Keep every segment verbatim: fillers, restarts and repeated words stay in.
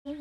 Bi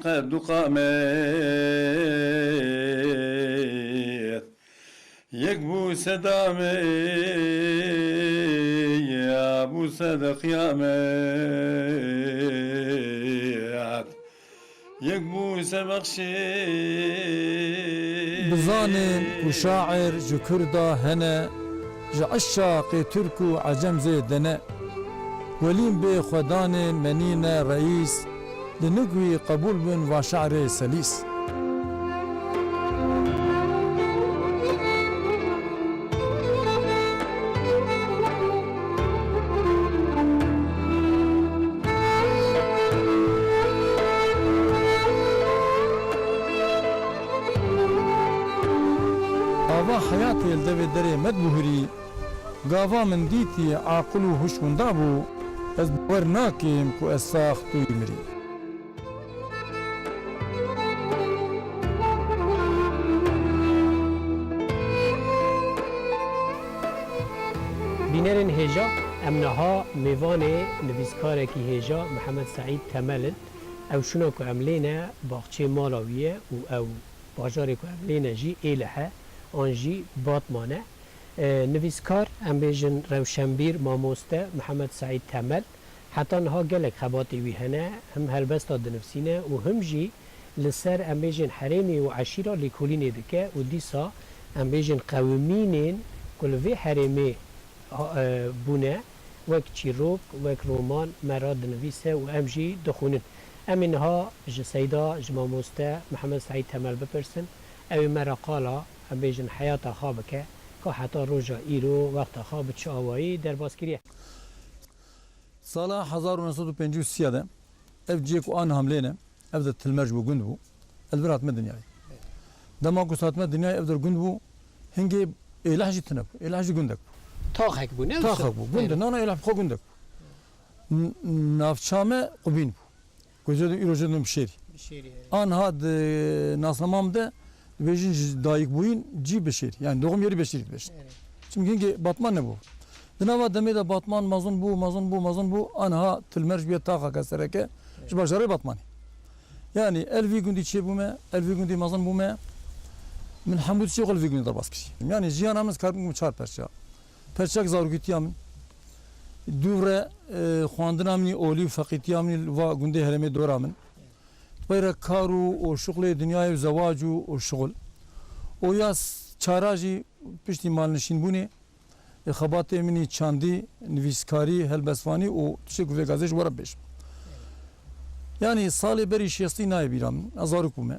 qed û qamet yek bû sedamê, ya bû sed qiyamet. Yek bû se bexşê. Bizanên ku şair ji Kurda hene, ji eşaqê Tirk û Ecem zêde ne. Welîn bê xwedanên menîne reîs, li nik wî qebûl bin va şe'rê selîs. Ava heyatê li devê derê me dibuhirî, gava min dîtî aqil û huş winda bû, ez bawer nakim ku ez sax tu yî mirî. Bînerên hêja, em niha mêvanê nivîskarekî hêja Mihemed Seîd Temel in. Ew şûna ku em lê ne, baxçeyê mala wî ye û ew bajarê ku em lê ne jî Êlih e, an jî Batman e. E, nivîskar, em bêjin rewşenbîr, mamoste Mihemed Seîd Temel, heta niha gelek xebatê wî hene, him helbesta dinivîsîne û him jî li ser, em bêjin, herêmê û eşîra lêkolînê dike û dîsa, em bêjin, qewimînên ku li vê herêmê ha-, e, bûne, wek çîrok, wek roman me re dinivîse û em jî dixwînin. Em ê niha ji Seyda, ji mamoste Mihemed Seîd Temel bipirsin. Ew ê me re qala, em bêjin, heyata xwe bike, ka heta roja îro wexta xwe bi çi awayî derbas kiriye. Sala hezar û neh sed û pêncî û sê de ev cihê ku an hamlê ne, ev de Tilmerc bû, gund bû. Ev vir hatime dinyayê. Dema ku hatime dinyayê ev der gund bû, hingê Êlih jî tune bû. Êlih jî gundek bû. Taxek bû, ne? Taxek bû. Gund, Evet. na, na, Êlih bi xwe gundek bû. N-, navça me Qubîn bû. Ku jê de îro jê de Bişêrî. Bişêrî, evet. Anha di nasnama min de dibêjin ji dayikbûyîn cî Bişêrî. Yani doğum yeri Bişêrî dibêjin. Evet. Çimkî hingê Batman nebû. Di nava demê de Batman mezin bû, mezin bû, mezin bû. Anha Tilmerc bûye taxeke sereke ji bajarê Batmanê. Yani el vî gundî çêbûme, el vî gundî mezin bûme. Min hemû tiştê xwe li vî gundî derbas kiriye. Yani jiyana min, ez karim bim çar perça. Perçek zarokîtiya min. Dû re, e, xwendina min î olî û feqîtiya min î li va gundê herêmê dora min. Peyre kar û, û şuxlê dinyayê û zewac û, û şuxul. Û ya s-, çara jî piştî malnişînbûnê, e, xebatê min î çandî, nivîskarî, helbestvanî û tiştê ku vê gazê ji we re bêjim. Yanî salê berî şêstî nayê bîra min, ez zarok bûme.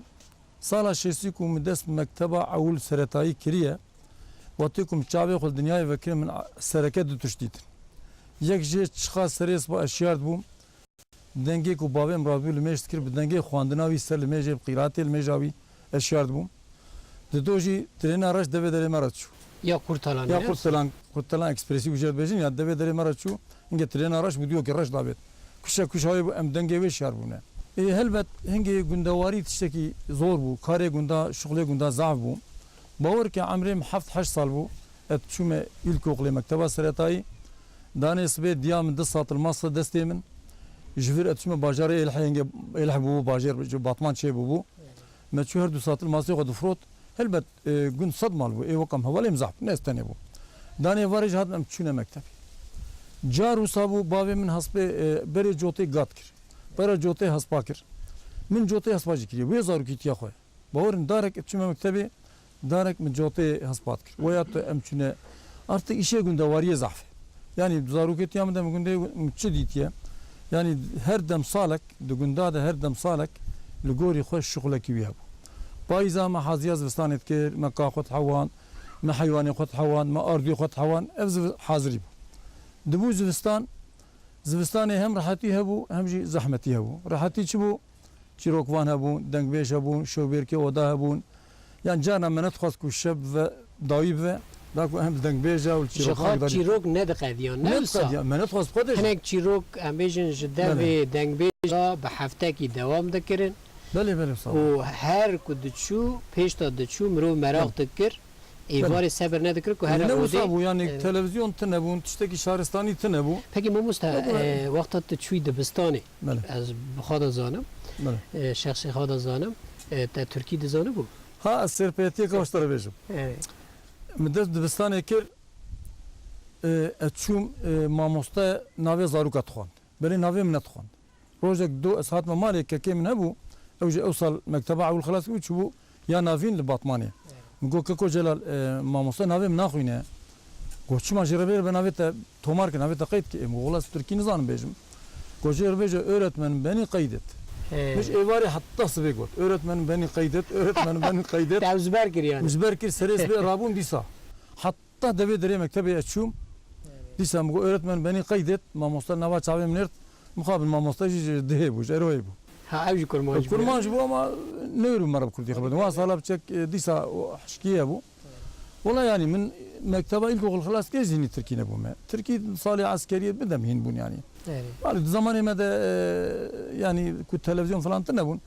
Sala şêstî ku min dest bi mekteba ewil seretayî kiriye, wextê ku min çavê xwe li dinyayê vekirin, min a-, sereke du tişt dîtin. Yek jê çiqa serê siba ez şiyar dibûm, dengê ku bavê min rabû li mêj dikir, bi dengê xwendina wî ser li mêjê, bi qîratê li mêja wî ez şiyar dibûm. Di do jî trêna reş devê derê me re çû. Ya Kurtalan, Ya ne? Kurtalan, Kurtalan Ekspresî û jê dibêjin, ya devê derê me re çû, hingê trêna reş bû, diyokê reş davêt. Kuşe kuş havê bû, em dengê wê şiyar bûne. Ê, helbet hingê gundewarî tiştekî zor bû, karê gunda, şuxlê gunda zaf bû. Bawer ke emrê min heft heşt sal bû, ez çûme îlkokulê, mekteba seretayî. Danê sibê diya min du satilmas destê min. Ji vir ez çûme bajarê Êlihê, hingê Êlih bûbû bajêr, ji Batman çêbûbû. Me çû her du satilmasê xwe difirot. Helbet, e, gund sed mal bû. Ê wek em hevalê min zaf bû. Ne ez tenê bûm. Danê varê jî hatin em çûne mektebê. Car wisa bû, bavê min hespê, e, berê cotê gat kir. Peyra cotê hespa kir. Min cotê hespa jî kiriye. Wê zarokîtiya xwe. Bawer in darek çûme mektebê, darek min cotê hespa dikir. Weya tu em çûne. Artık îşê gundewariyê zaf e. Yanî zarokêtiya min de min gundê min çi dîtiye? Yanî her demsalek, di gunda de her demsalek li gorî xwe şuxulekî wî hebû. Payîza me haziya zivistanê dikir, me kaxwe dihewand, Me heywanê xwe dihewand, me ardûyê xwe dihewand. Ev ziv-, hazirî bû. Dibû zivistan, zivistanê hem rehetî hebû, hem jî zehmetî hebû. Rehetî çi bû? Çîrokvan hebûn, dengbêj hebûn, şewbêrkê oda hebûn. Yan carna me nedixwest ku şev ve dawî bibe, da ku em li dengbêja û li Ji xwe çîrokvan gidarî. Çîrok nediqediyan, ne wisa? Nediqediyan, me nedixwest xwe de jî. Hinek çîrok, em bêjin, ji Belê. devê dengbêja bi heftekî dewam dikirin. Belê, belê, sağ ol. Û her ku diçû, pêş de diçû, mirov meraq Belê. dikir. Êvarê sebir nedikir ku Belê. here Ne wisa rodê, bû, yani e, televizyon tune bûn, tiştekî şaristanî tune bû. Pekî mamoste, Yok, e, wexta tu çûyî dibistanê, Belê. ez bi xwe de zanim, Belê. e, şexsê xwe de zanim, e, te Tirkî dizanibû? Ha, ez serpêtiyeke xwe ji te re bêjim. Evet. Min dest dibistanê kir, e, ez çûm, e, mamoste navê zaroka dixwand. Belê navê min nedixwand. Rojek do ez hatime malê, kekê min hebû, ew jî ew sal mekteba ewil xilas bû, çûbû ya navîn li Batmanê. Min got, "Keko Celal, e, mamoste navê min naxwîne." Got, "Çima jê re bêre be navê te tomar ke, navê te qeyd ke." Ê, min got, "Wela ez tirkî nizanim bêjim." Got, "Jê re bêje öğretmenim beni kaydet." He. Min ji êvarê heta sibê got, "Öğretmenim beni kaydet, öğretmenim beni kaydet." Te ew ji ber kir yani. Min ji ber kir, serê sibê rabûm dîsa. Heta devê derê mektebê ez çûm. Dîsa min got, "Öğretmen beni kaydet." Mamoste nava çavê min êrt. Mixabin mamoste jî ji dihê bû, ji Erwayê bû. Ha, ew jî kurmanc bû. Kurmanc bû ama newêr bû me re bi kurdî xebit. Wan sala biçek, e, dîsa o hişkiye bû. Wela yani min mekteba ilkokul xilas kir jî hînî tirkî nebû me. Tirkî salê eskeriyê bidem hîn bûn yani. Evet. Malê di zamanê me de, e, yani ku televizyon falan tune bûn.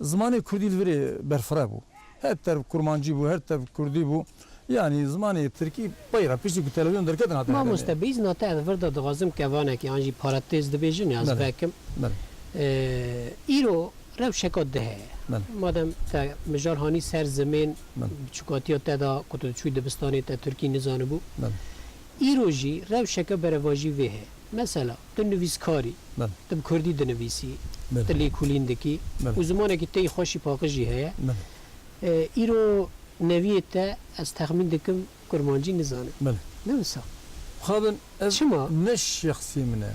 Zimanê kurdî li virê berfireh bû. Her tev kurmancî bû, her tev kurdî bû. Yanî zimanê tirkî pey re piştî ku televîzyon derketin hate herêmê. Mamoste, bi îzna te ez vir de dixwazim kevanekî an jî parantez dibêjin ya ez Belê. vekim. Belê. Ee, îro rewşeka di heye. Belê. Madem te mijar hanî ser zimên Belê. biçûkatiya te de ku tu diçûyî dibistanê te tirkî nizanibû. Belê. Îro jî rewşeke berevajî vê heye. Mesela, tu nivîskar î, Belê. tu bi kurdî dinivîsî, Belê. tu lêkolîn dikî Belê. û zimanekî te yî xweş î paqij jî heye. Belê. E, îro neviyê te, ez texmîn dikim, kurmancî nizane. Belê. Ne wisa? Xabin, ev Çima? ne şexsî min e.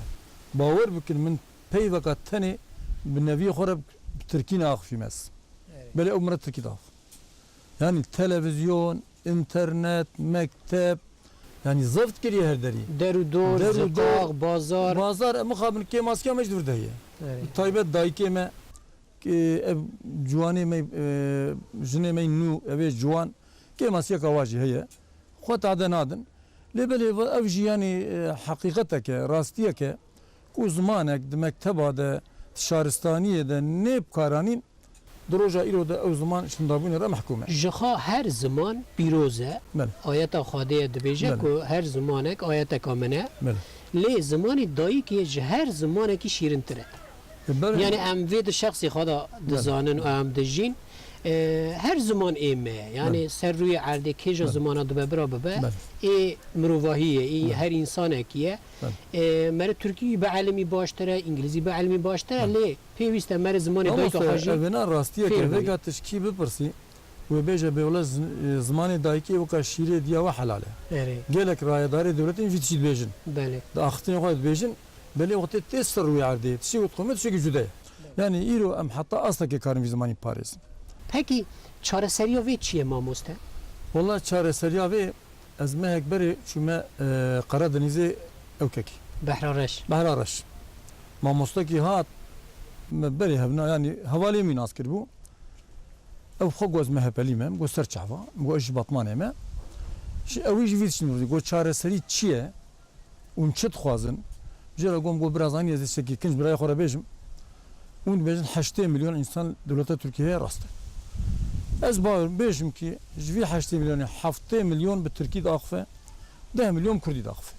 Bawer bikin, min peyveka tenê bi neviyê xwe re bi tirkî naxifîme ez. Evet. Belê ew min re tirkî daxif. Yani televizyon, internet, mekteb, yani zeft kiriye her derî. Der û dor, Der û dor, ziqaq, bazar. Bazar, em mixabin kêmasiya me ji vir de heye. Evet. Bi taybet dayikê me, e, ev ciwanê me, e, jinê me nû, ev ê ciwan, kêmasiyeka wa jî heye. Xwe tade nadin. Lê belê va ev jî yani, e, heqîqeteke, rastiyeke ku zimanek di mekteba de, di şaristaniyê de nê bikaranîn, Di roja îro de ew ziman ji hindabûnê re mehkûm e. Ji xwe her ziman pîroz e. Belê. Ayeta Xwedê ye dibêje Belê. ku her zimanek ayeteka min e. Belê. Lê zimanê dayikê ji her zimanekî şîrintir e. E, belê. Yani em vê di şexsê xwe de Belê. dizanin û em dijîn. E, her ziman ê me ye. Yani Belê. ser rûyê erdê kêja Belê. zimana dibe bira bibe. Belê. Ê mirovahî ye, ê Belê. her însanekî ye. Belê. E, mere tirkî bi elimî baştir e, îngilîzî bi elimî baştir e, Belê. lê Pêwîst e mere zimanê dayika xwe jî fêr bibî. Mamoste, ev na rastiyek e. Vêga tu ji kî bipirse, wê bêje bê wele zin-, e, zimanê dayikê weka şîrê diya we helal e. Erê. Gelek rayedarê dewletê jî tiştî dibêjin. Belê. Di axiftinê xwe de dibêjin, belê wextê tê ser rûyê erdê, tiştê ku dixwe me tiştekî cuda ye. Belê. Yani îro em heta astekê karin vî zimanî parêzin. Pekî çareseriya vê çi ye mamoste? Wela çareseriya vê Ez mehek berê çûme, e, Qeredenîzê ewkekî. Behra Reş. Behra Reş. Mamostekî hat, me berê hevna, yanî hevalê min nas kiribû. Ew xwe got ez MHPlî me, got ser çava, got ez ji Batmanê me. Ji ewî jî vî tiştî min got çareserî çi ye? Hûn çi dixwazin? Jê re got, got, biraz anî ez ê tiştekî kinc birayê xwe re bêjim. Hûn dibêjin heştê milyon însan dewleta Tirkiyê heye, rast e. Ez bawer bêjim ki ji vî heştê milyonê heftê milyon bi tirkî diaxife, deh milyon bi kurdî diaxife.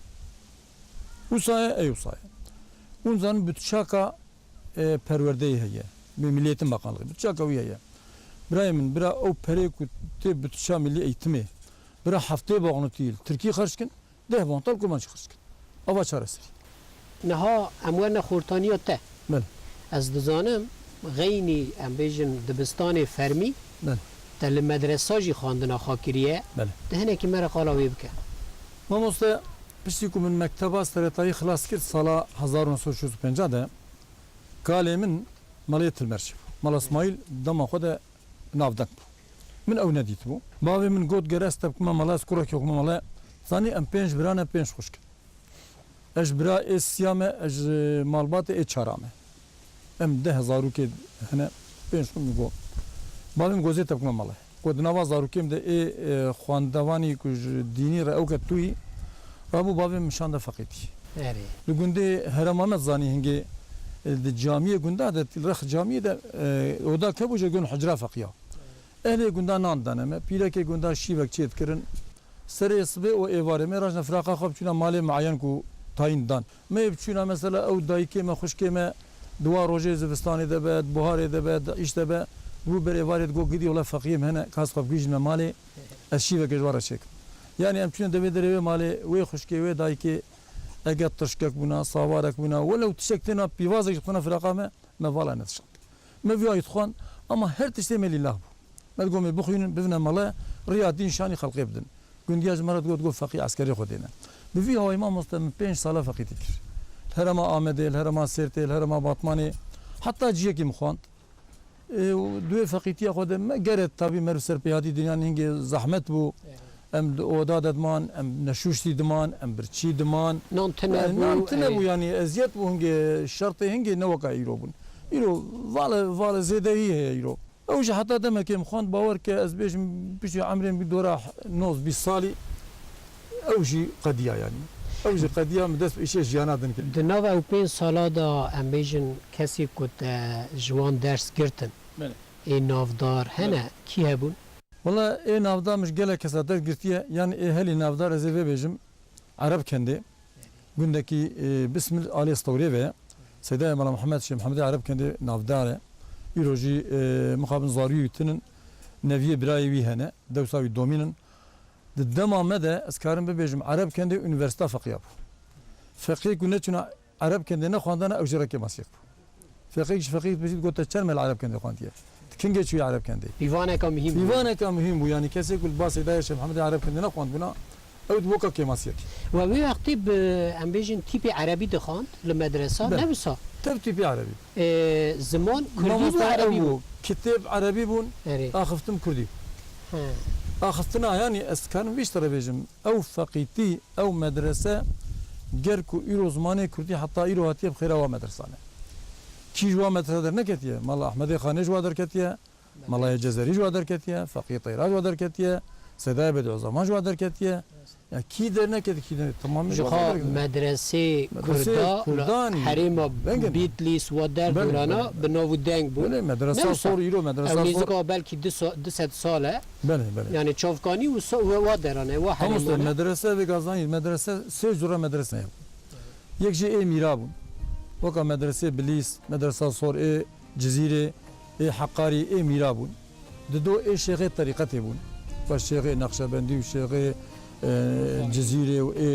Wisa ye, ey wisa ye. Hûn zanin bütçaka, e, perwerdeyê heye. Bi Milli Eğitim Bakanlığı. Bütçaka wî heye. Birayê min, bira ew perê ku tê bütça milli eğitimê, bira heftê boxnutî li tirkî xerc kin, Deh bantal kurmancî xirc kir. Ava çareserî. Niha em werne xortaniya te. Belê. Ez dizanim, xeynî, em bêjin, dibistanê fermî, Belê. te li medresa jî xwendina xwe kiriye. Belê. Tu hinekî me re qala wê bike. Mamoste, piştî ku min mekteba seretayî xilas kir sala hezar û neh sed û şêst û pênc de, kalê min malê Tilmerşê bû. Mala Smaîl dema xwe de navdeng bû. Min ew nedîtibû. Bavê min got, ger ez tevkime mala, ez kurekê xwe me mala. Zanî em pênc bira ne, pênc xwişk in. Ez ji bira ê siya me, ez ji malbatê ê çara me. Em deh zarokê hene, pênc xwe min got. Bavê min got, zê tevkime mala. Ku di nava zarokê min de ê, e, xwendevanî ku ji dînî re ew ke tu yî, rabû bavê min şande feqîtî. Erê. Li gundê Herêma me zanî hingê, e, di camiyê gunda de, rex camiyê de, e, oda kebû ji gun hucra feqiya. Ehlê gunda nan dane me, pîrekê gunda şîvek çê dikirin. Serê sibê û êvarê me rajne firaqa xwe biçûna malê miayen ku tayîn dan. Me yê biçûna mesela ew dayikê me, xwişkê me, di wa rojê zivistanê de be, di buharê de be, di îş de be, dibû ber êvarê digot gidî wela feqiyê min hene, kas xwe bigihîjin me malê, ez şîvekê ji wa re çêkim. Yanî em çûne devê derê wê malê, wê xwişkê, wê dayikê, eger tirşkek bûna, savarek bûna, welew tiştek têna pîvazek ji xwe ne firaqa me, me vala nedişand. Me vîya yî dixwand, ama her tiştê me lîlah bû. Me digot, me bixwînin, bivine mele, riya dîn şanî xelqê bidin. Gundiya ji me re digot, got, feqî eskerê xwe dêne. Bi vî hawayî mamoste min pênc sala feqîtî kir. Li herêma Amedê, li herêma Sêrtê, li herêma Batmanê, heta ciyekî min xwend. Ê, û di wê feqîtiya xwe de me gere tabî meriv ser pê hatî, dinya hingê zehmet bû. Em di oda de diman, em neşûştî diman, em birçî diman. Nan tune bû, nan tune bû, yanî eziyet bû hingê, şertê hingê ne weka îro bûn. Îro vale, vale zêdeyî heye îro. Ew jî heta demekê min xwend, bawer ke ez bêjim piştî emrê min bî dora noz bîst salî, ew jî qediya yanî. Ew jî qediya min dest bi îşê jiyana din kir. Di nav ew pênc sala de em bêjin kesê ku te ji wan ders girtin, Belê. Ê navdar hene, Belê. Kî hebûn? Wela ê navdar min ji gelek kesa dest girtiye, yanî ê helî navdar ez ê vê bêjim, Ereb Kendê, gundekî, e, Bismil alê Stewrê ve ye. Seydayê Mela Muhammed Şêx Mihemedê Ereb Kendê navdar e. Îro jî, e, mixabin zarûyê wî tinin, neviyê birayê wî hene, dewsa wî domîn in. Di dema me de ez karim bibêjim Ereb Kendê unîversîta feqiya bû. Feqiyê ku neçûna Ereb Kendê nexwandana, ew jî re kêmasiyek bû. Feqîk ji feqîk dibêjî, digot, te çend me li Ereb Kendê xwendiye? Ti kingê çûyî Ereb Kendê? Pîvaneka muhîm bû. Pîvaneka muhîm bû, yanî kesê ku li ba Seydayê Şêx Mihemedê Ereb Kendê nexwendibûna, ew di boka kêmasiyekê. We wê wextî bi, em bêjin, tîpê erebî dixwand li medresa, Be. Ne wisa? Tev tîpê erebî. Ee, ziman kurdî bû, Mamoste erebî ew bû? Bû. Kitêb erebî bûn, Erê. Axiftin kurdî. He. Axiftina, yanî ez dikarim vî ji te re bêjim. Ew feqîtî, ew medrese, ger ku îro zimanê kurdî heta îro hatiye bi xêra wa medresane. Kî ji wa medrese derneketiye? Mala Ehmedê Xanê ji wa derketiye, Malayê Cezerî ji wa derketiye, Feqî Teyra ji wa derketiye, Sedayê Bedîuzeman ji wa derketiye. Ya kî derneketiye, kî derneketiye? Tamamî ji wa derketiye. Medresê Kurda, Kurdanî. Herêma Bengin. Bitlîs, wa derdorana bi nav û deng bû. Belê, medresa Sor îro, medresa Sor. Ew nêzika belkî du sa-, du sed sal e. Belê, belê. Yanî çavkanî û so-, we wa derane, wa herêmane. Mamoste, medrese vê gazanî, medrese sê cure medrese ye. Yek jî ê mîra bûn. Weka medresê Bilîs, medresa Sor ê Cizîrê, ê Heqarî, ê mîra bûn. Dido ê şêxê terîqetê bûn. Ve şêxê Neqşebendî û şêxê, e, Cizîrê û ê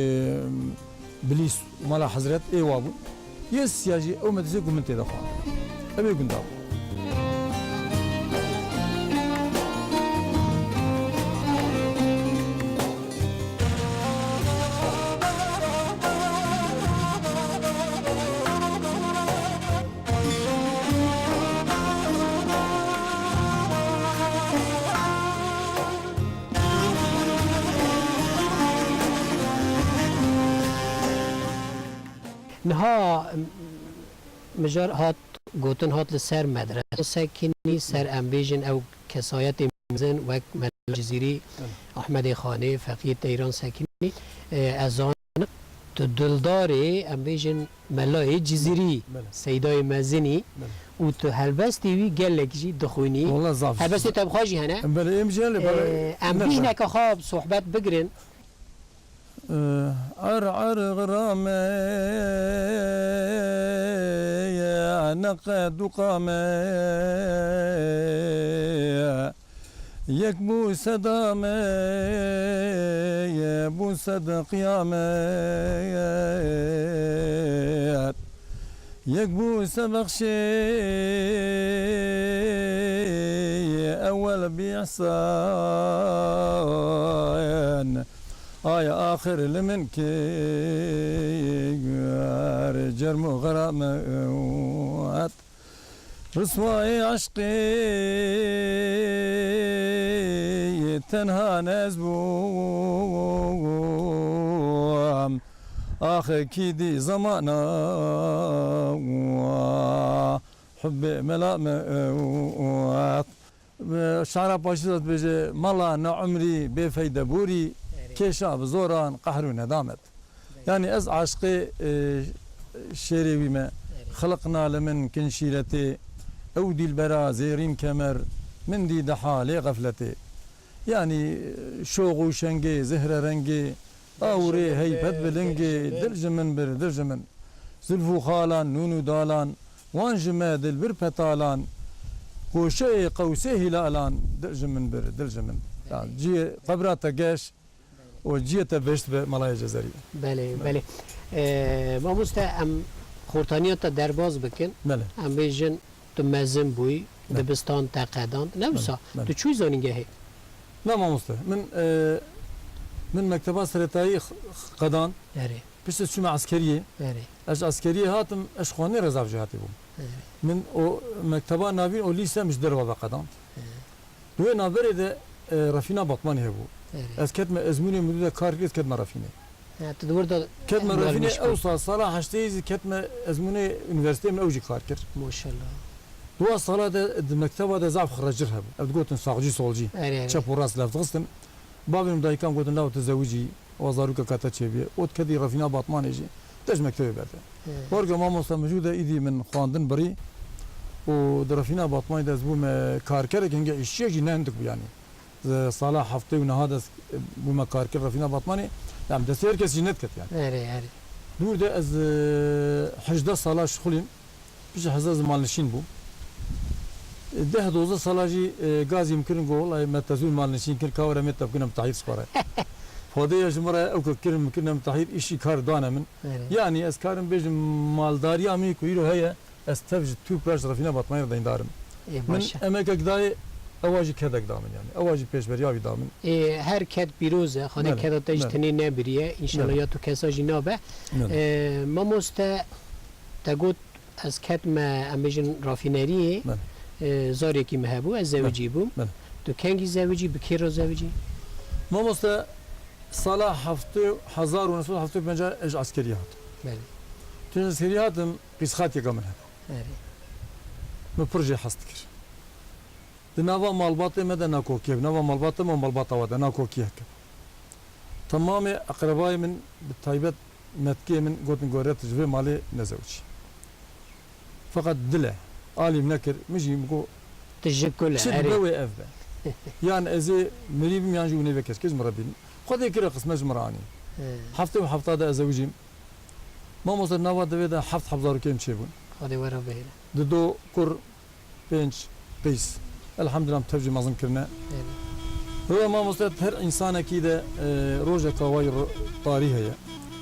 Bilîs û Mala Hezret ê wa bûn. Yê siya jî ew medresê ku min tê de xwend. Ev ê gunda bû. Niha mijar hat, gotin hat li ser medresa sekinî, ser em bêjin ew kesayetê mezin wek Mela Cizîrî, Belê. Ehmedê Xanê, Feqiyê Teyran sekinî, e, ez zanim tu dildarê, em bêjin, Melayê Cizîrî, Belê. Seydayê Mezinî Belê. Û tu helbestê wî gelek jî dixwînî. Wala zaf. Helbestê te bi xwe jî hene. Belê, em jî hene, belê. Ee, em bîhneke xwe sohbet bigirin. Ee, er er ğirame, neqe duqame. Yek bû seda me, bû sed qiyamet. Yek bû se bexşê ewel bîsan. Ay axir li min kê gwer cerm û xeramet. Riswayê eşqê tenha ez bûm. Axekî dî zemana hubbê mela me. Şara paşî de dibêje, mala ne umrî bê feyde borî, Erê. Kêşa bi zoran qehr û nedamet. Yanî ez aşqê, e, şêrê wî me. Erê. Xelq nale min kin şîretê, ew dîlbera zêrîn kemer, min dî di halê xefletê. Yanî, e, şox û şengê, zehre rengê, awirê heypet bi lingê, dil ji min bir, dil ji min. Zilf û xalan, nûn û dalan, wan ji me dil bir petalan, goşeyê qewsê hîlalan, dil ji min bir, dil ji min. Yanî cihê qebra te geş, û cihê te behişt be, Melayê Cezerî. Belê, belê. Ee, mamoste, em xortaniya te derbas bikin. Belê. Em bêjin tu mezin bûyî, Belê. Dibistan te qedand. Ne Belê, wisa? Belê. Tu çûyî zanîngehê? Na mamoste, min, e, min mekteba seretayî x-, x-, qedand. Erê. Piştre çûme eskeriyê. Erê. Ez ji eskeriyê hatim, ez xwendinê rêzavcîhatê bûm. Erê. Min o mekteba navîn, o lîse min ji derve ve qedand. Erê. Di wê navberê de, e, Refîna Batmanî hebû. Erê. Ez ketme ezmûnê, min dû de kar kir, ez ketme Refînê. Ha, tu di wir de Ketme Refînê, ew sal, sala heştê zî ketme ezmûnê unîversîteyê, min ew jî kar kir. Maşallah. Di wan sala de di mekteba de zaf xrecir hebû. Ev digotin sağcı solcı. Erê, erê. Çep û rast lev dixistin. Bavê min dayika min gotin, "Law tu zewicî." Wa zarokeka te çêbûye. Ot kedî Refîna Batmanê jî te ji mektebê berde. He. Warke mamosta mijû de îdî min xwendin birî û di Refîna Batmanê de ez bûme karkerek, hingê îşçiyek jî ne hindik bû yanî. Di sala heftê û neha de ez bûme karker Refîna Batmanê. Yanî destê her kes jî nediket yanî. Erê, erê. Dûr de ez, e, hejdeh sala şixulîm. Piştî heza ez malnişîn bûm. Deh dozdeh sala jî, e, gazî min kirin, got, "Wellahî me te zû malnişîn kir, ka were me te bikine mitahîr sipare." Xwedê ya ji min re ew ke kirin, min kirine mitahîr, îşî kar dane min. Evet. Yanî ez karim bêjim maldariya min ku îro heye, ez tev ji tûp re ji Refîna Batmanê re deyndar im. Ê, Min baş e. emekek dayê, ewa jî kedek da min yanî. Ewa jî pêşberiya wî da min. Ê, her ked pîroz e, Xwedê Belê, keda te jî belê. tenê nebiriye. Înşallah Belê. ya tu kesa jî nabe. Belê. Ê, mamoste, te got, Ez ketme, em bêjin, rafîneriyê, Belê. e, zarekî min hebû, ez Belê. zewicî bûm. Belê. Tu kengî zewicî, bi kê re zewicî? Mamoste, sala heftê, hezar û neh sed û heftê û pênc ez ji eskeriyê hatim. Belê. Tu ji eskeriyê hatim, qîsxatiyeka min hebû. Erê. Min pir jê hez dikir. Di nava malbatê me de nakokiyek, nava malbata me û malbata we de nakokiyek. Temamê eqrebayê min, bi taybet metkê min gotin, "Gore, tu ji vê malê nezewicî." Feqet dil e, alî min nekir, min jî min got, "Tu ji kul e, "Çi erê." dibe wê ev be." Yan ez ê mirî bim, yan jî hûn ê vê keşkê ji min re bînin. Xwedê kire qismet, ji min re anî. He. Heftê û hefta de ez zewicîm. Mamoste, nava devê de heft heb zarokê min çêbûn. Xwedê we re bihêle. Dido kur, pênc qîz. Elhamdulillah, em tev jî mezin kirine. Eyvallah. Rêya mamoste, her însanekî de, e, rojeka wayî ro-, tarî heye.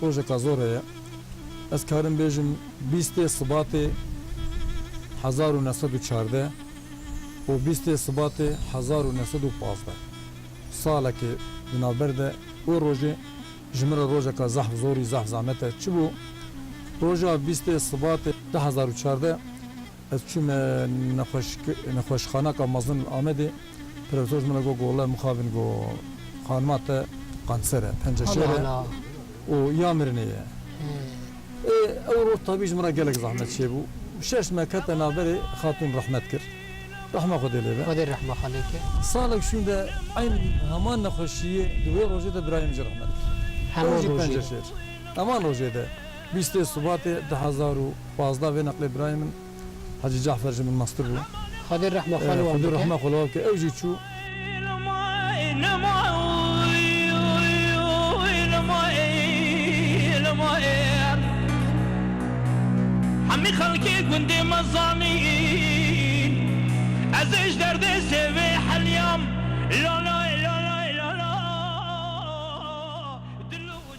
Rojeka zor heye. Ez karim bêjim, bîstê Sibatê hezar û neh sed û çardeh û bîstê Sibatê hezar û neh sed û pazdeh. Salekê di navber de û rojê ji min re rojeka zehf zorî, zehf zehmet e. Çi bû? Roja bîstê Sibatê du hezar û çardeh ez çûme nexweşk-, nexweşxaneka mezin li Amedê. Profesor ji min re got, got, "Wele mixabin," got, "xanima te kanser e, penceşêr e." Allah Allah. û ya mirinê ye. Hmm. Ê, ew roj tabî ji min re gelek zehmet çêbû. Şeş me kete navberê xatûn rehmet kir. Rehma Xwedê lê be. Xwedê rehma xwe lê ke. Salek şûn de eyn heman nexweşiyê di wê rojê de birayê min jî rehmet kir. Heman Ew jî rojê de. Penceşêr. Heman rojê de. Bîstê Sibatê du hezar û pazdeh vê neqlê birayê min Hecî Cafer ji min mestir bû. Xwedê rehma xwe Ee, li wan Xwedê bike. rehma xwe li wan bike. Ew jî çû. Hemî xelkê gundê me zanîn, ez ê ji derdê sêvê heliyam. La la la la la la.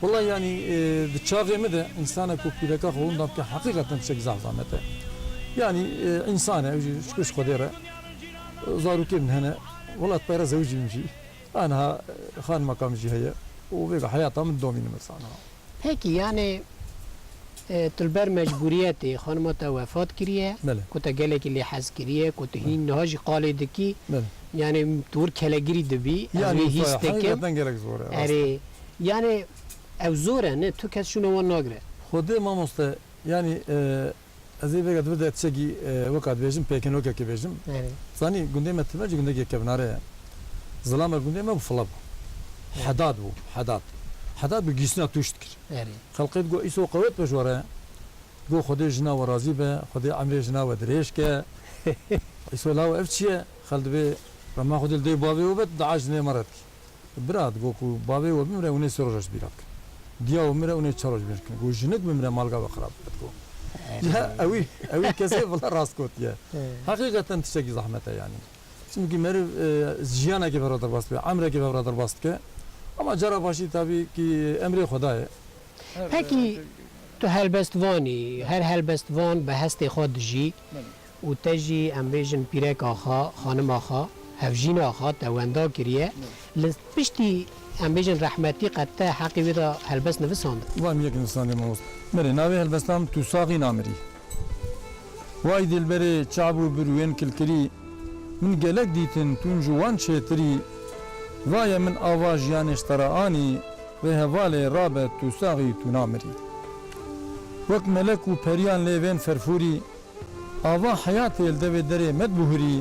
Wela yanî, e, di çaxê min de însanek ku pîreka xwe winda bike, heqîqeten tiştek zaf zahmet e. Yanî, e, însan e, ew jî şikir ji Xwedê re. Zarokê min hene, wela tu pere zewicî min jî. Aniha, e, xanimeka min jî heye. Û vêga heyata min domînim ez aniha. Pekî, yanî, E, tu li ber mecbûriyetê xanima te wefat kiriye, Belê. ku te gelekî lê hez kiriye, ku tu hîn niha jî qalê dikî, Belê. yani tu wir kelegirî dibî, ez Yani wê hîs Mustafa, dikim. Heqîqeten gelek zor e, rast e. Erê, yani ew zor e, ne, tu kes şûna wan nagire. Xwedê mamoste, yani, e, ez ê vêga di vir de tiştekî, e, weka dibêjim, pêkenokekê bêjim. Erê. Zanî, gundê me Tilber jî gundekî kevnare ye. Zilama gundê me bû file bû. Erê. Hedad bû, hedad. Hedad bi gîsna tûş dikir. Erê. Xelqê digot, îso qewet be ji we re. Digot, Xwedê jina we razî be, Xwedê emrê jina we dirêj ke. Îso lawo ev çi ye? Xel dibê rema Xwedê li dê bavê we be, tu dua ji nê me re dikî. Bira, digot ku bavê we bimire, hûn ê sê roja ji bîra bikin. Diya we bimire, hûn ê çar roj bîra bikin. Ku jinik bimire, malga we xirab bibe, digot. Ya, ewî, ewî kesê vila rast gotiye. He. Heqîqeten tiştekî zehmet e yani. Çimkî meriv, e, jiyanekê bi hev re derbas dibe, emrekê bi hev re derbas dike. Ama cara başî tabî kî emrê Xwedayê. Pekî tu helbestvan î, her helbestvan bi hestê xwe dijî Belê. û te jî em bêjin pîreka xwe, xanima xwe, hevjîna xwe te wenda kiriye. Belê. Li piştî em bêjin rehmetî qet te heqî wê de helbest nivisand? Van yek nivisandê mamoste. Belê, navê helbestan Tu Saxî Namirî. Way dilberê çav û birwên kilkirî, min gelek dîtin tûn ji wan çêtirî. Vaye min ava jiyanê ji te re anî, vê hevalê rabe tu saxî tu namirî. Wek melek û periyan lê vên ferfûrî, ava heyatê li devê derê me dibuhirî.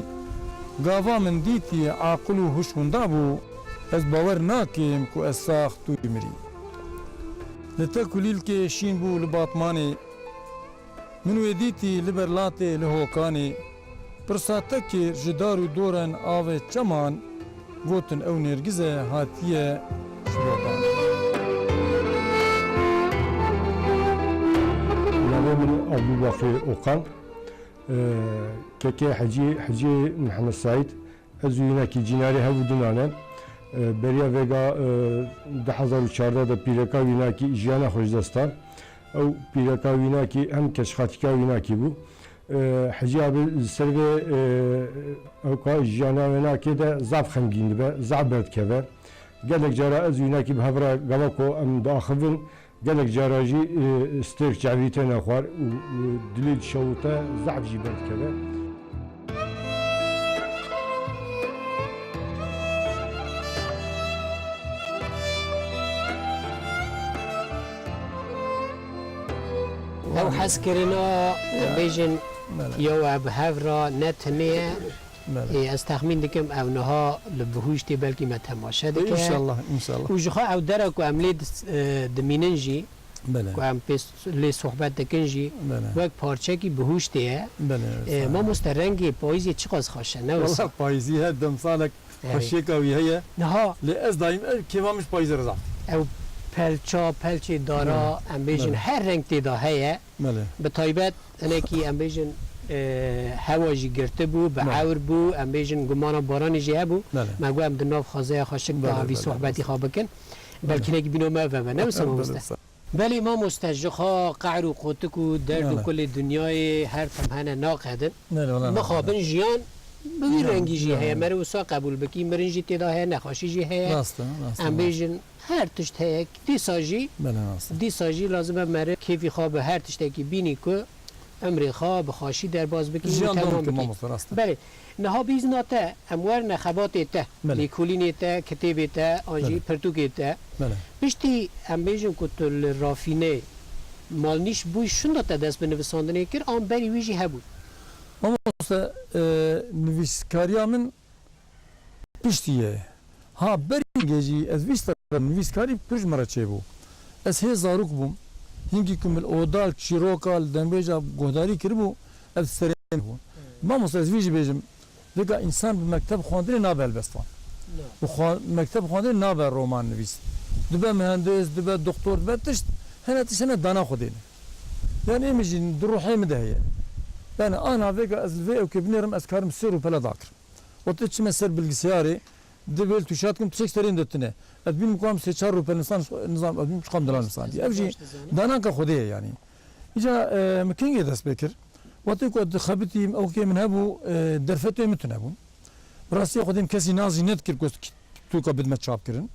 Gava min dîtî aqil û huş winda bû, ez bawer nakim ku ez sax tu jî mirî. Li te kulîlkê şîn bû li Batmanê, Min wê dîtî li ber latê, li Hokanê. Pirsa te kir ji dar û doren avê çeman, gotin ew nêrgiz e hatiye ji Botanê. Navê min Abdulbaqî Okan, e, kekê Hecî, Hecî Mihemed Saîd. Ez û wînakî cînarê hev û du nan e. E, beriya vêga, e, du hezar û çardeh de pîreka wînakî jiyana xwe ji dest da. Ew pîreka wînakî hem keçxatîka wînakî bû. E, Hecî abi li ser vê, e, ewka jiyana wênakê de zaf xemgîn dibe, zaf berdikeve. Gelek cara ez û wînakî bi hev re gava ku em diaxivin, Gelek cara jî, e, stêrk çavî têne xwar û, û dilê dişewite zehf jî berdikeve. Ew hezkirina, em bêjin, Belê. ya we bi hev re ne tenê ye. Belê. Ê, ez texmîn dikim ew niha li bihuştê belkî me temaşe dike. Înşallah, înşallah. Û ji xwe ew dera ku em lê dis-, e, dimînin jî, Belê. ku em pê s-, lê sohbet dikin jî, Belê. wek parçekî bihuştê ye. Belê, Ê, sağ ol. mamoste, rengê payîzê çiqas xweş e, ne wisa? Wala payîzî her demsalek Erê. xweşiyeka wî heye. Niha Lê ez daîm ev kêfa min ji payîzê re zaf. Ew pelça, pelçê dara, Belê. em bêjin Belê. her reng tê de heye. Belê. Bi taybet hinekî em bêjin, e, hewa jî girtibû, bi Belê. ewr bû, em bêjin gumana baranê jî hebû. Belê. Me got em di nav xwezeya xweşik de Belê, havî belê, sohbetî belê. xwe bikin. Belê. Belkî hinekî bîna me vebe, ne wisa Belê, mamoste? belê. Belê mamoste, ji xwe qehr û qotik û derd û Belê. kulê dinyayê her tim hene naqedin. Belê, belê, belê. Mixabin jiyan bi vî Jiyan, rengî jî jiyan. heye. Meriv wisa qebûl bikî, mirin jî tê de heye, nexweşî jî heye. Rast e, rast e, Em rast. bêjin Her tişt heye. Dîsa jî, Belê, rast e. dîsa jî lazim e meriv kêfî xwe bi her tiştekî bînî ku emrê xwe bi xweşî derbas bikî û Jiyan temam dewam bikî. mamoste, rast e. Belê. Niha bîzna te, em werine xebatê te, Belê. lêkolînê te, kitêbê te, an jî Belê. pirtûkê te. Belê. Piştî em bêjin ku tu li rafînê malnîş bûyî, şunda te dest bi nivisandinê kir, an berî wî jî hebû? Mamoste, e, nivîskariya min Piştî ye. Ha, berî gejî ez vîst nivîskarî pir ji min re çêbû. Ez hê zarok bûm. Hingî ku min li oda, li çîroka, li dembêja guhdarî kiribû, ev serê min bû. Mamoste, ez vî jî bêjim, vêga însan bi mekteb xwendinê nabe helbestvan. Na. Bi xwe-, mekteb xwendinê nabe roman nivîs. Dibe mihendis, dibe doktor, dibe tişt, hene tişt hene dana xwe dêne. Yani ê min jî di ruhê min de heye. Yani ana vêga ez li vê ewkê binêrim, ez karim sê rûpele dakirim. Wextê çime ser bilgisayarê, divê li tûşa dikim, tiştek serê min de tune. Ez bînim ku em sê çar rûpel nisan, nizam, ez bînim çiqam dilan nisan diye. Ev jî dananka Xwedê ye yani. Îca, e, min kengê dest pê kir. Wextê ku ez dixebitîm, ewkê min hebû, e, derfetê min tune bûn. Bi rastî Xwedê min kesî nas jî nedikir ku ez tu-, tûka bidime çapkirin.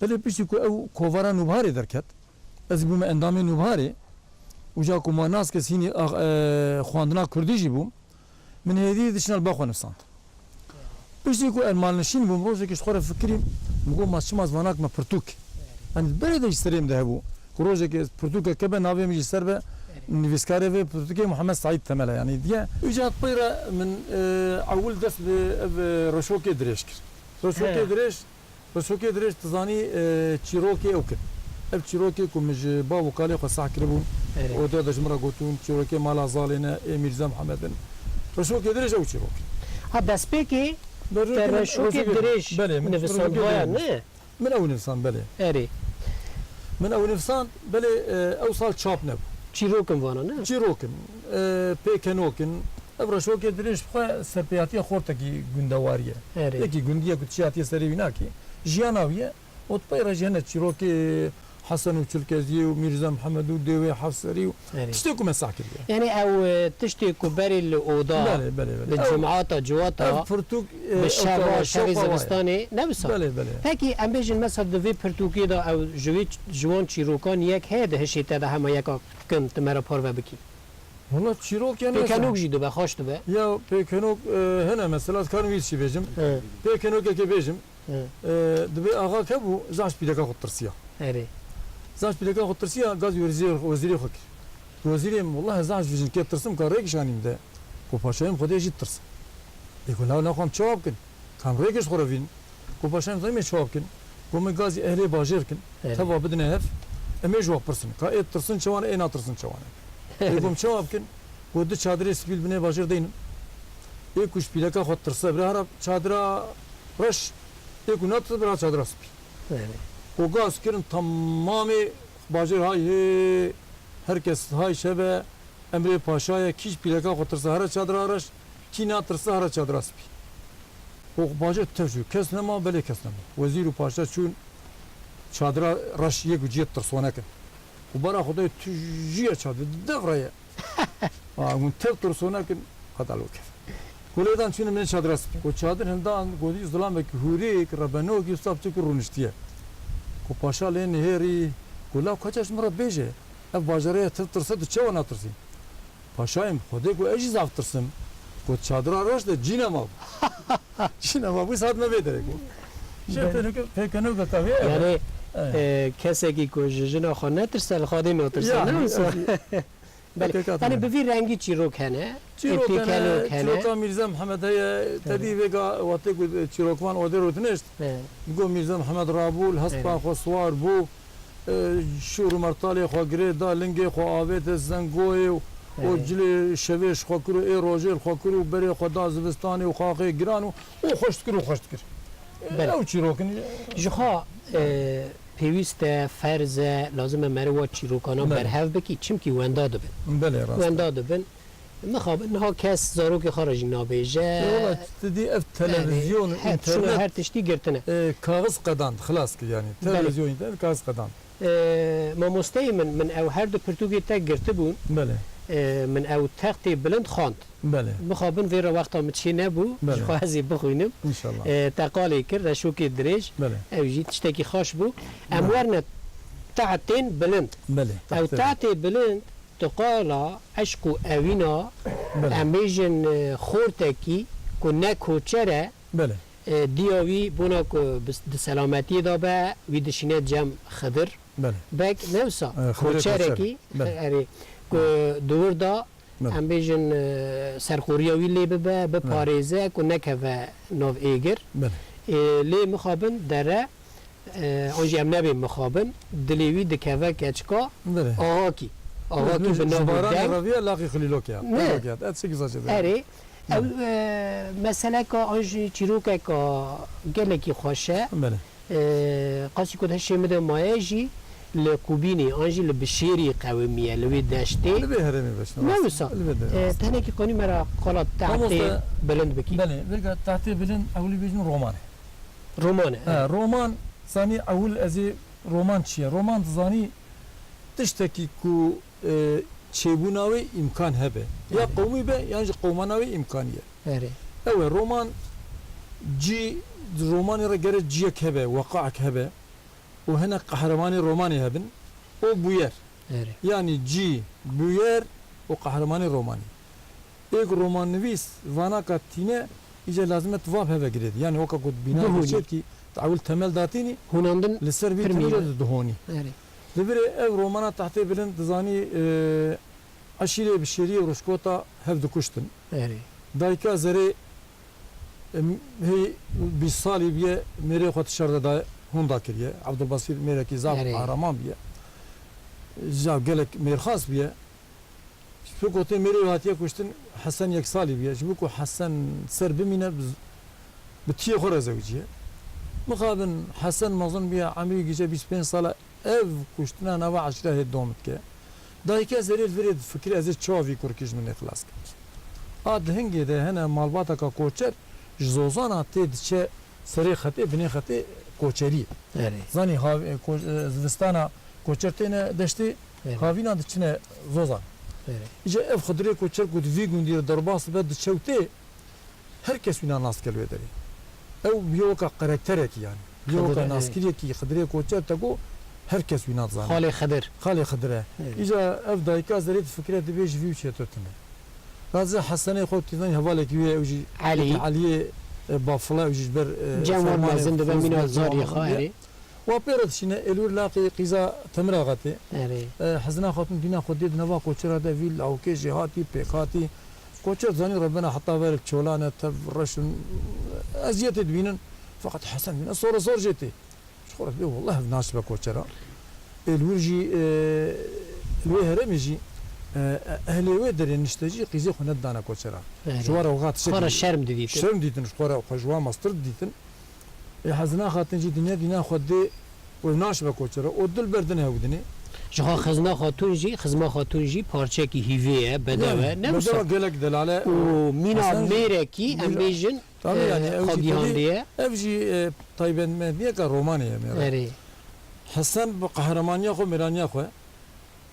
Belê piştî ku ew kovara Nûbiharê derket, ez bûme endamê Nûbiharê. Uca ku ma nas kes hînî, ax-, e, xwendina kurdî jî bû, min hêdî diçina li ba xwe nivsand. Piştî ku ez malnişîn bûm, rojekê ji xwe re fikirîm, min got, ma çima ez vana kime pirtûk. Yanî berê de ji serê min de hebû. Ku rojekê ez pirtûkek hebe, navê min jî ser be, nivîskarê vê pirtûkê Muhammed Saîd Temel e. Yanî diye. Uca pey re min, e, ewil dest bi ev, e, reşokê dirêj kir. Reşokê He. dirêj, reşokê dirêj tu zanî, e, çîrokê ew kin. Ev çîrokê ku min ji bav û kalê xwe sah kiribûn, Erê. odeya de ji min re gotûn, çîrokê mala zalê ne, ê Mîrza Mihemed in. Reşokê dirêj ew çîrok in. Ha, destpêkê Reşokê te dirêj, reşokê reşokê dirêj. dirêj Belê, min nivîsand reşokê vaya dirêj ne? Min ew nivîsand, belê. Erê. Min ew nivîsand, belê, e, ew sal çap nebû. Çîrokin vana, ne? Çîrokin, e, pêkenok in. Ev reşokê dirêj xwe serpêhatiya xortekî gundewarî ye. Erê. Yekî gundiyek ku tu çi hatiye serê wî nakî. Jiyana wî ye. Û tu pey re jî hene çîrokê Hesen û Çilkeziyê û Mîrza Mihemed û Dêwê Hefserî û Erê. tiştê ku me sah kiriye. Yanî ew, e, tiştê ku berê li oda, Belê, belê, belê. li Ew, cumata, civata, ev pirtûk, e, bi ew şeva, çawa, şevê şopa wa ye. zivistanê, ne wisa? Belê, belê. Pekî, em bêjin, mesela di vê pirtûkê de ew ji wê ç-, ji wan çîrokan yek heye di hişê te de hema yeka kin tu me re parve bikî? Wala çîrok yani Pêkenok jî dibe, xweş dibe. Ya pêkenok, e, hene mesela, ez karim wî jî bêjim. He. Pêkenokekê bêjim. Hı. E, dibê axa hebû, zaf ji pîleka xwe tirsiya. Erê. Zaf ji pîleka xwe tirsiya, gazî wezîrê, wezîrê xwe kir. Wezîrê min, wellahî zaf ji vî jinkê tirsim, ka rêk şanî min de. Ku paşayê min Xwedê jî tirsim. Ê ku law naxwam çawa bikin? Kam rêk ji xwe re vîn? Ku paşayê min zanî me çawa bikin? Ku me gazî ehlê bajêr kin, Erê. teva bidine hev, em ê ji we pirsin. Ka ê tirsin çawa ne, ê natirsin çawa ne? Ê ku em çawa bikin? Ku du çadirê spî li binê bajêr deynin. Ê ku ji pîleka xwe tirse, bira hera çadira reş, ê ku natirse, bira çadira spî. Belê. Ku gaz kirin temamê bajêr hay hê, her kes hay şeve, emrê paşa ye, kî ji pîleka xwe tirse, here çadira reş, kî natirse, here çadira spî. Û bajêr tev çû, kes nema, belê kes nema. Wezîr û paşa çûn çadira reş yek û ciyê tirsonekin. Û bara Xwedayê tu jiya çadir, di dev re ye. A, hûn tev tirsonekin, qedal û kef. Ku lê dan çûne min çadira spî. Ku çadir hindan, gotî zilamekî hûrîk, rebenokî, wisa biçûk rûniştiye. Ku paşa lê nihêrî, ku la kaça ji min re bêje, ev bajarê ye, tev tirse, tu çawa natirsî? Paşayê min, Xwedê ku ez jî zaf tirsim, ku çadira reş de cî nema bû. Cî nema bû, saet me vê derê ku. Jê Ben- pênûke-, pêkenûke ka vê ev e. Yani, Evet. e, kesekî ku ji jina xwe netirse, li Xwedê natirse, Ya, ne wisa? evet. Belê. Pêkate Yani, hene. bi vî rengî çîrok hene, Çîrok hene, pêkenok hene. çîroka Mîrze Mihemed heye, Evet. tedî vêga wextê ku çîrokvan odê rûdinişt, Evet. go Mîrze Mihemed rabû, li hespa Evet. xwe siwar bû, E, şûr û mertalê xwe girê da, lingê xwe avête zengoyê û, û Evet. cilê şevê ji xwe kir û ê rojê li xwe kir û berê xwe da zivistanê û xaxê giran û, û xweş dikir û xweş dikir. Belê. Ew çîrok in. Ji xwe, e, pêwîst e, ferz e, lazim e meriv wa çîrokana Belê. berhev bikî, çimkî wenda dibin. Belê, rast e. Wenda dibin. Mixabin niha kes zarokê xwe re jî nabêje. Ê, wela, tu dî ev televîzyon, Yani, her, şunu înternet, her tiştî girtine. e, kaxiz qedand, xilas kir yani. Belê. Televîzyon, înternet kaxiz qedand. E, mamosteyê min, min ew her du pirtûkê te girtibûn. Belê. E, min ew textê bilind xwend. Belê. Mixabin vê re wexta min çê nebû, Belê. ji xwe ez ê bixwînim. Înşallah. E, te qalê kir, reşokê dirêj. Belê. Ew jî tiştekî xweş bû. Em Belê. werne tehtên bilind. Belê, Ew tehtê. tehtê bilind Di qala eşq û ewîna Belê. em bêjin, e, xortekî ku ne koçer e, Belê. e, diya wî bona ku bis-, di selametiyê de be, wî dişîne cem Xidir Belê. Beg, ne wisa? E, Xidirê koçerekî, Koçer. Belê. erê, ku di wir de Belê. em bêjin, e, serxoriya wî lê bibe, Belê. biparêze ku nekeve nav êgir. Belê. E, lê mixabin dere E, an jî em nebên mixabin, dilê wî dikeve keçika Belê. Axakî. Axakî Ji bi nav û baranê deng. reviya laxî xilîlokê ya. Ne. Xilîlokê ya. Et çi güzel şey. Erê, ew, e, meseleka an jî çîrokeka gelekî xweş e. Belê. E, qasî ku di hişê min de maye jî li Qubînê an jî li Bişêrî qewimiye, li wê deştê. Li vê herêmê veşne Ne rast. wisa? Li vê de E, rast. tenekî qanî me re qala tehtê Mamoste, bilind bikî. belê, vêga tehtê bilind ewlî bêjin roman e. Roman e, He, evet. roman, zanî ewil ez ê roman çi ye? Roman dizanî tiştekî ku, e, çêbûna wê îmkan hebe. Ya Evet. qewmî be, yan jî qewmana wê îmkanî ye. Erê. Ew e, roman cî, romanê re gere ciyek hebe, weqaek hebe. Û hene qehremanê romanê hebin. O bûyer. Erê. Yanî cî, bûyer û qehremanê romanî. Êk romannivîs vana ka tîne, îca lazim e tu va bi heve girêdî. Yanî weka ku bîna Bihûlî. Dişêtkî, tu ewil temel datînî, Hûnandin li ser vî pir temelê mîne. Tu dihonî. Erê. Li virê ev romana Tehtê Bilind dizanî, e, eşîrê bi şêriyê û rişkota hev dikuştin. Erê. Dayika Zerê, em, hê bîst salî bûye, mêrê xwe di şer de daye, hûn dakiriye. Ebdulbasîr mêrekî zaf Erê. Qehreman bûye. Zaf gelek mêrxas bûye. Ji bo ku tê mêrê wê hatiye kuştin, Hesen yek salî bûye. Ji bo ku Hesen ser bimîne, bi, bi tiyê xwe re zewiciye. Mixabin Hesen mezin bûye, emrî gije bîst pênc sal e. Ev kuştina nava eşîra hê dom dike. Dayika Zerê li virê difikire, ez ê çawa vî kurkî ji min nê xilas kim? A di hingê de hene malbateka koçer ji Zozana tê diçe serê xetê, binê xetê koçeriyê. Erê. Zanî hav-, e, ko-, e, zivistana koçer têne deştê, Erê. Havîna diçine Zozan. Erê. Îca ev xidirê koçer ku di vî gundî re derbas dibe diçe û tê, her kes wîna nas dike li wê derê. Ew bûye weka karakterekî yanî. Bûye Xidir, weka erê. Naskiriyekî Xidirê koçer te got, her kes wîna dizane. Xalê Xidir. Xalê Xidir e. Erê. Îca ev dayika Zerê difikire dibê ji vî û çêtir tune. Gazi Hesenê xwe tîzanî hevalekî wê ye, ew jî Elî. Eliyê, e, Bafile, ew jî ji ber, e, Cem wan fermanê mezin dibe, Firuz mîna Bey zariyê Bafile xwe, bûye. Erê. Wa pê re dişîne, êlwir laqê qîza Temir Axa tê. Erê. E, Hezna Xatun dîna xwe dê di nava koçera de vî lawkê jêhatî, pêkhatî. Koçer zanî rebena heta ver çolane, tev reş in, eziyetê dibînin. Feqet Hesen dibîne sor sor jê tê. Ji xwe re dibê, "Wallah ev naşibe koçera." Êlwir jî, e, li wê herêmê jî, e, ehlê wê derê nişte jî qîzê xwe nedidane koçera. Erê. Ji wan re wiha tiştek Xwe re dî-, şerm didîtin. Şerm didîtin, ji xwe re xwe ji wan mestir didîtin. Ê Hezna Xatun jî dinya dîna xwe dê û naşibe koçera û dil ber din hewdinê. Ji xwe Xizna Xatun jî, Xizma Xatun jî parçekî hîvê ye, bedew e, Yani, ne bedewa wisa? Gelek delal e Û û mîna Hesen jî mêrekî, em mîna bêjin, Tabii e, yani, ew xwe jî gihandiye. Tevî, ev jî, e, taybetmendiyeka romanê ye mêre. Erê. Hesen bi qehremanîya xwe, mêraniya xwe,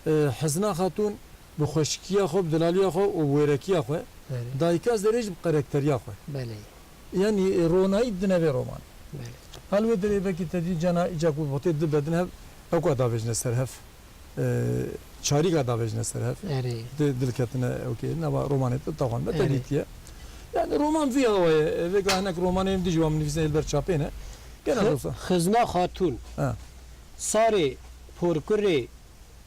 e, Hezna Xatun bi xweşikiya xwe, bi delaliya xwe û wêrekiya xwe, Erê. Dayika Zerê jî bi karakteriya xwe. Belê. Yanî, e, ronayî didine vê romanê. Belê. Hal wê derê belkî te dî cana îca ku botê dil bedin hev, ew ka davêjine ser hev, e, çarîka davêjine ser hev. Erê. Di-, dil ketine ew kê, nava romanê te taxan me te Erê. Dîtiye. Yani roman vî hawa ye, e, vêga hinek romanê em dî jî wa min nivîsine li ber çapê ne. Gene Xi-, dosa. Xizna Xatun. Ha. Sarê porkurê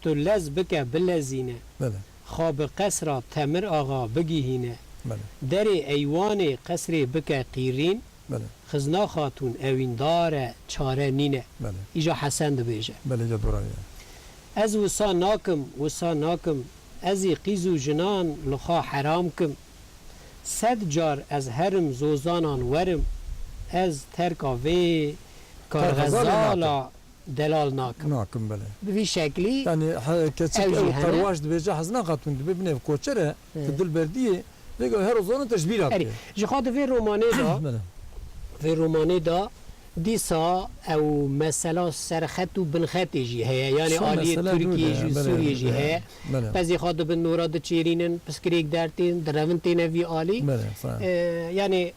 Tu lez bike bilezîne. Belê. Xwe bi qesra Temir Axa bigihîne. Belê. Derê eywanê qesrê bike qîrîn. Belê. Xizna Xatûn ewîndar e, çare nîne. Belê. Îja Hesen dibêje. Belê, îja doraniye. Ez wisa nakim, wisa nakim. Ez ê qîz û jinan li xwe heram kim. Sed car ez herim zozanan werim. Ez terka vê Karxezalê karxezala nakim. Delal nakim. Nakim, belê. Bi vî şeklî Yani, he, keçik ew jî ew hene. Qerwaş dibêje, Hezna Xatûn dibê binêv koçer e, He. Di dil berdiyê, vêga her zana te ji bîra Erê, dike. Ji xwe di vê romanê de, Belê. Vê romanê de dîsa ew mesela serxet û binxetê jî heye. Yani Çi aliyê mesele Tirkiyê dûr e, jî, belê, Sûriyê jî belê, heye. Belê. Pezê xwe dibin nora diçêrînin, piskirêk dertên, direvin têne vî alî. Belê, sağ ol. Ee, yani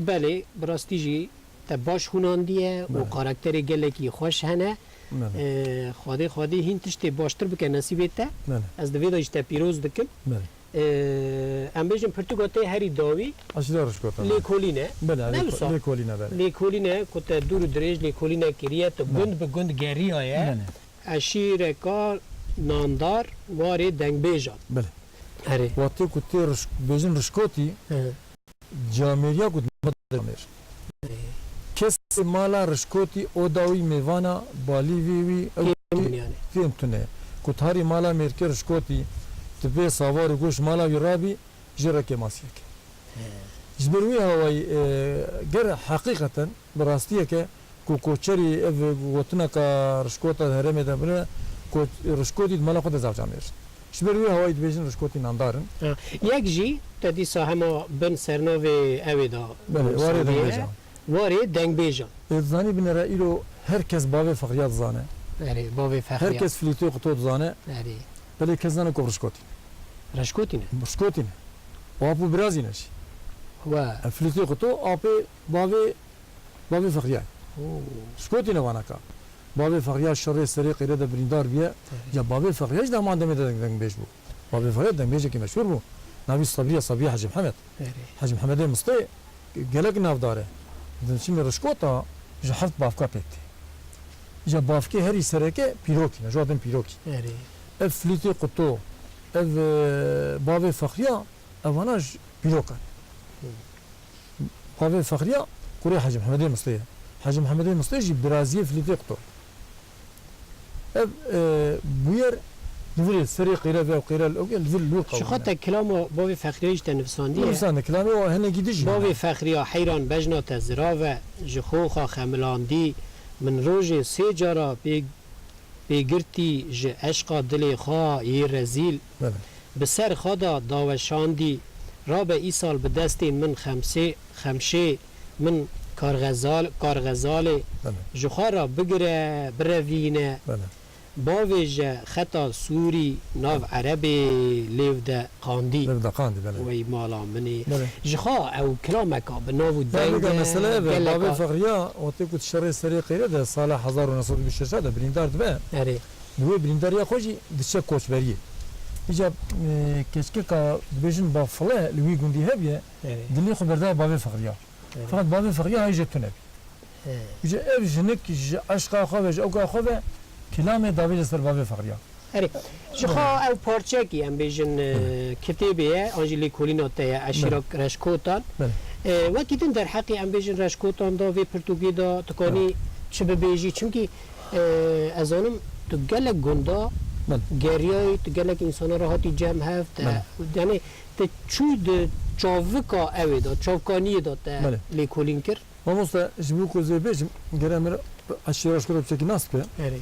Belê, bi rastî jî te baş hûnandiye û Belê. Karakterê gelekî xweş hene. Belê. Ee, Xwedê, Xwedê hîn tiştê baştir bike nesîbê te. Belê. Ez di vê de jî te pîroz dikim. Belê. Ee, em bêjin pirtûka te herî dawî Eşîra Rişkota, belê. Lêkolîn e. Belê, Ne lêko-, wisa? Lêkolîn e, belê. Lêkolîn e ku te dûr û dirêj lêkolîne kiriye, tu Belê. Gund bi gund geriyaye. Belê. Eşîreka nandar warê dengbêjan. Belê. Erê. Wextê ku tê riş-, bêjin rişkotî, He. Camêriya ku di nava de camêr. Kesê mala rişkotî oda wî mêvana balî vî wî ew Kêm yani. Kêm tune. Ku tarî mala mêrkê rişkotî, tu bê savar û goş mala wî rabî, jê re kêmasiyek e. He. Ji ber wî hawayî, e, ger heqîqeten bi rastiyeke ku koçerî ev gotineka rişkota herêmê de bine, ko-, rişkotî di mala xwe de zaf camêr. Ji ber wî hawayî dibêjin rişkotî nandar in. Ha, yek jî te dîsa hema bin sernavê ewê de Belê, warê nivîsandî ye. Dengbêjan. Warê dengbêjan. Ê, dizanî binêre îro her kes bavê Fexriya dizane. Erê, bavê Fexriya. Her kes Filîtê Quto dizane. Erê. Belê kes zane ku rişkotî. Rişkotî ne? Rişkotî ne. Û ap û birazî ne jî. We. E, Filîtê Quto apê bavê, bavê Fexriya. Oo. Rişkotî ne vanaka. Bavê Fexriya şerê serê qêre de birîndar bûye. Ya bavê Fexriya jî dema demê de deng-, dengbêj bû. Bavê Fexriya dengbêjekî meşhûr bû. Navî Sabriya, Sabriya Hecî Mihemed. Hecî Mihemedê Mistê gelek navdar e. Di çimê Rişkota ji heft bavka pêk tê. Îca bavkê herî sereke Pîrokî ne, ji wan din Pîrokî. Ev Flîtê Quto, ev, e, bavê Fexriya, evana ji Pîrokan. Bavê Fexriya kurê Hecî Mihemedê Mistê ye. Hecî Mihemedê Mistê jî biraziyê Flîtê Quto. Ev, e, bûyer li vir serê qêre ve û qêre li, li vir lûr qewimîne. Ji xwe te kilama bavê Fexriyayê jî te nivisandiye. Nivisande, kilamê wa hinekî din jî hene. Bavê Fexriya heyran bejna te zirav e, ji xoxa xemilandî min rojê sê cara pê, pêgirtî ji eşqa dilê xwe yê rezîl. Belê. Bi ser xwe de daweşandî, rabe îsal bi destên min xemsê, xemşê min karxezal-, karxezalê, Belê. Ji xwe re bigire, birevîne. Belê. Bavêje xeta sûrî nav erebê lêv de qandî. Lêv de qandî, belê. Wey mala min ê. Belê. Ji xwe ew kilameka bi nav û deng e, mesele ev e, geleka. Bavê Fexriya, wextê ku şerê serê qêre de sala hezar û neh sed û bîst û şeş de birîndar dibe. Erê. Bi wê birîndariya xwe jî diçe koçberiyê. Îca, e, keçikeka dibêjin bavfile li wî gundî hebiye, Evet. Dilê xwe berdaya bavê Fexriya. Evet. Feqet bavê Fexriya hay jê tune bî. He. Îca ev jinik ji eşqa xwe ve, ji ewka xwe ve kilamê davêje ser bavê Fexriya. Erê. Ji xwe ew parçekî em bêjin, e, kitêbê ye, an jî lêkolîna te ye, Eşîra Reşkotan. Belê. E, wekî din derheqê em bêjin Reşkotan da, vê pirtûkê da, tu kanî çi bibêjî? Çimkî, e, ez zanim tu gelek gunda geriyayî, tu gelek însana re hatî cem hev, te, yanî te çû di çavika ewê de, çavkaniyê de te lêkolîn kir? Mamoste, ji bo ku ez vê bêjim, gere min eşîra Reşkota piçekî nas bibe. Erê.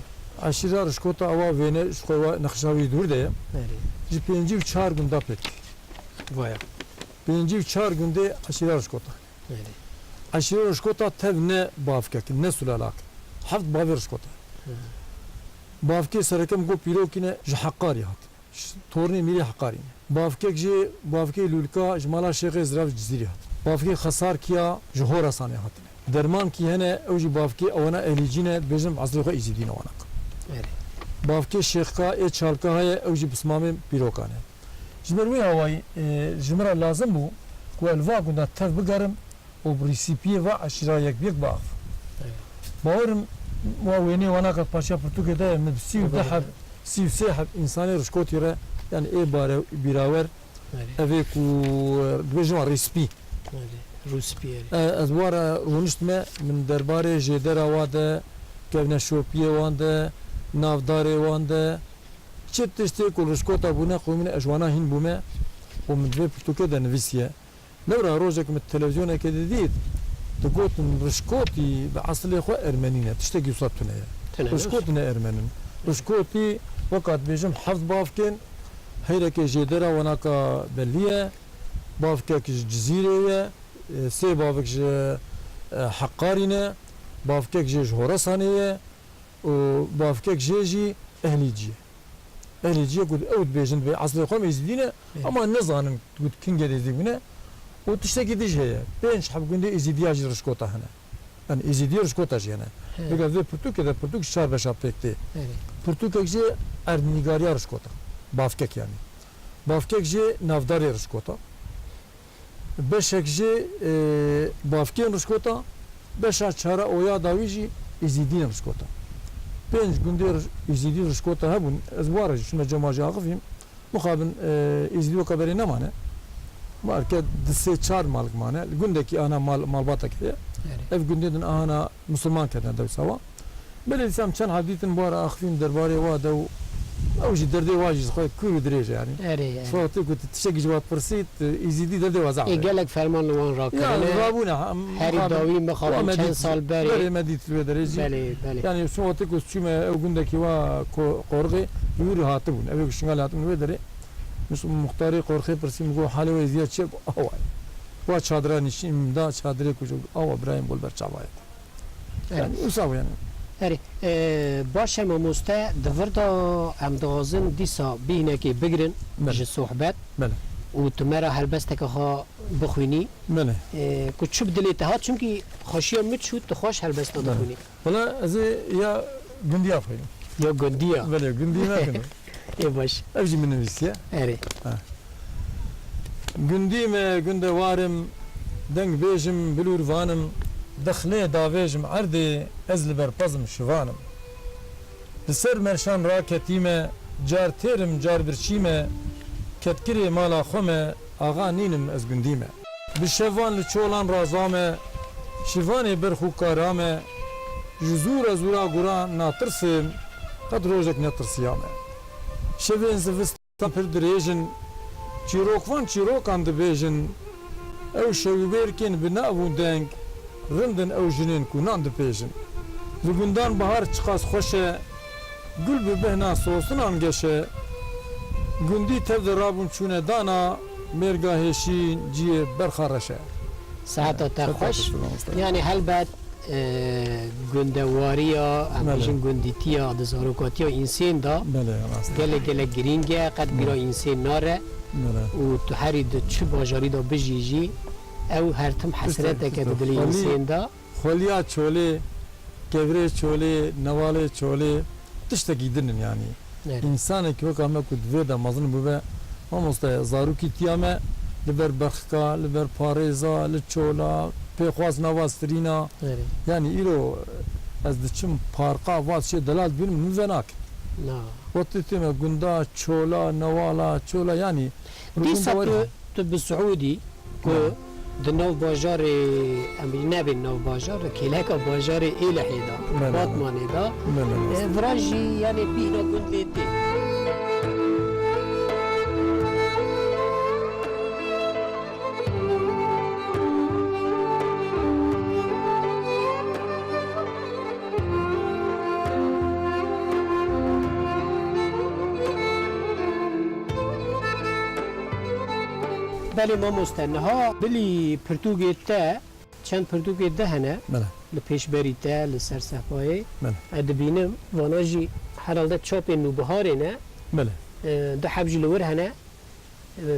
Eşîra Reşkota ewa wêne ji xwe wa nexşa wî dûr de ye. Erê. Ji pêncî û çar gunda pêk tê. Vaya. Pêncî û çar gundê eşîra Reşkota. Erê. Eşîra Reşkota tev ne bavkek, ne sulalak. Heft bavê Reşkota. Hı. Bavkê sereke min got Pîrokî ne, ji Heqarî hat. Ş-, tornê Mîrê Heqarî ne. Bavkek jê, bavkê Lûlka ji mala Şêxê Zirav Cizîrî hat. Bavkê Xesarkiya ji Horasanê hatine. Dermankî hene, ew jî bavkê ewana Ehlîcî ne, dibêjin bi eslê xwe Îzîdî ne wanak. Erê. Bavkê Şêxka ê Çalka heye, ew jî bi simamê Pîrokan e. Ji ber wê awayî, e, ji min re lazim bû ku ez li va gunda tev bigerim, û bi rîsîpiyê ve eşîra yek bi yek biaxivim. Evet. Bawerim wa wêneyê wanaka parçeya pirtûkê de ye, min bi sî û du heb, sî û sê heb însanê Rişkotî re, yanî ê bare bîrawer, Evet. Ev ê ku, e, dibêjin wan rîsîpî. Evet. Rûspî, evet. E, ez wa re rûniştime, min derbarê jêdera wa de, kevneşopiyê wan de, navdarê wan de, çi tiştê ku Rişkota bûne qewimîne ez ji wana hîn bûme û min di vê pirtûkê de nivîsiye. Lewra rojek min televizyonekê didît, digotin Rişkotî bi eslê xwe ermenî ne, tiştekî wisa tune ye. Tune ne. Rişkotî ne ermen in. Rişkotî, weka dibêjim, heft bavkên, heyrekê jêdera wanaka belî ye, bavkek ji Cizîrê ye, e, sê bavek ji, e, Heqarî ne, bavkek jê ji Horesanê ye û bavkek jê jî Ehlîcî ye. Ehlîcî ye ku ew dibêjin dibê eslê xwe em Êzidî ne, ama nizanin ku kingê Êzidî bûne. Û tiştekî dî jî heye. Pênc heb gundê Êzîdiya jî Rişkota hene. Yanî Êzîdiyê Rişkota jî hene. He. Bike vê pirtûkê de pirtûk ji çar beşa pêk tê. Erê. Pirtûkek jê erdnîgariya Rişkota. Bavkek yanî. Bavkek jê navdarê Rişkota. Beşek jê, e, bavkên Rişkota, beşa çara oya dawî jî Êzîdiyên Rişkota. Pênc gundê Riş-, Êzîdî Rişkota hebûn. Ez bi wa re jî çûme cema jî axivîm. Mixabin, e, Êzîdî weka berê nemane. Belke di sê çar malik mane. Li gundekî ana mal, malbatek heye. Erê. Ev gundê din ahana Misilman ketine dewsa wa. Belê dîsa em çend heb dîtin bi wa re axivîn derbarê wa de û ew jî derdê wa jî xwe kûr û dirêj e yanî. Erê, erê. Ji wextê ku tu tiştekî ji wa pirsî, tu Êzîdî derdê wa zaf e. Ê gelek ferman li wan rakirine. Ya, rabûne, ha, herî dawî mixabin çend sal berê. Belê me dît li wê derê jî. Belê, belê. Yanî ji wextê ku çûme ew gundekî wa ko-, Qorixê, li wir hatibûn. Ew ê ku Şingalê hatibûn wê derê. Muxtarê Qorixê pirsî min got, halê we Êzîdiya çi ye? Got, awa ye. Wa çadira nişîn da çadirê ku awa birayên bol ber çava ye. Erê. Yanî, wisa bû yanî. Erê, e, baş e mamoste, di vir de em dixwazin dîsa bîhnekê bigirin ji sohbet û tu me re helbesteke xwe bixwînî. Belê. E, ku çi bi dilê te hat, çimkî xweşiya min çû, tu xweş helbesta dixwînî. Wela ez ê ya Gundiya xwînim. Ya gundiya. Belê, gundî me gund. Ê baş. Ev jî min nivîsiye. Erê. Ha. Gundî me, gundewar im, deng bêjim, bilûrvan im, dexlê davêjim erdê, ez li ber pez im şivan im. Li ser merşan raketîme, car têr im, car birçî me, ketkirê mala xwe me, axa nîn im ez gundî me. Bi şevan li çolan razame, şivanê berx û karame, ji zûra zûra guran natirsim, qet rojek netirsiyame. Şevên zivistan pir dirêj in, çîrokvan çîrokan dibêjin, ew şewbêrkên bi nav û deng, rind in ew jinên ku nan dipêjin. Li gundan bahar çiqas xweş e, gul bi bihna sosinan geş e, gundî tev de rabûn çûne dana, mêrga hêşîn ciyê berxa reş e. Seheta te xweş. Seheta te xweş, mamoste. Yani helbet, e, gundewariya, em Belê. bêjin gundîtiya, di zarokatiya însên de Belê, rast e. gelek, gelek girîng e, qet bîra Belê. însên nare. Belê. Û tu herî di çi bajarî de bijî jî, ew her tim Tiştek, hesreteke tiştek. di dilê Xwelî, însên de. Xweliya çolê, kevirê çolê, newalê çolê tiştekî din in yanî. Evet. Însanekî weka me ku di vê de mezin bûbe, mamoste, zarokîtiya me li ber berxika, li ber parêza, li çola, pêxwas nava sirîna. Evet. Yanî îro ez diçim parka, va dişê delal dibînim, min venakin. Na. Wextê tê me gunda, çola, newala, çola, yanî Dîsa tu, tu bi Siûdî ku Belê. di nav bajarê, em nebên nav bajar, kêleka bajarê Êlihê de, Belê, belê. Batmanê de, Belê, belê. e, vira jî, yani, bîna gundê tê. Belê mamoste, niha bilî pirtûkê te, çend pirtûkê de hene, Belê. li pêşberî te, li ser sehpayê. Belê. Ez dibînim, vana jî herhalde çapên nûbiharê ne, Belê. e, du heb jî li wir hene.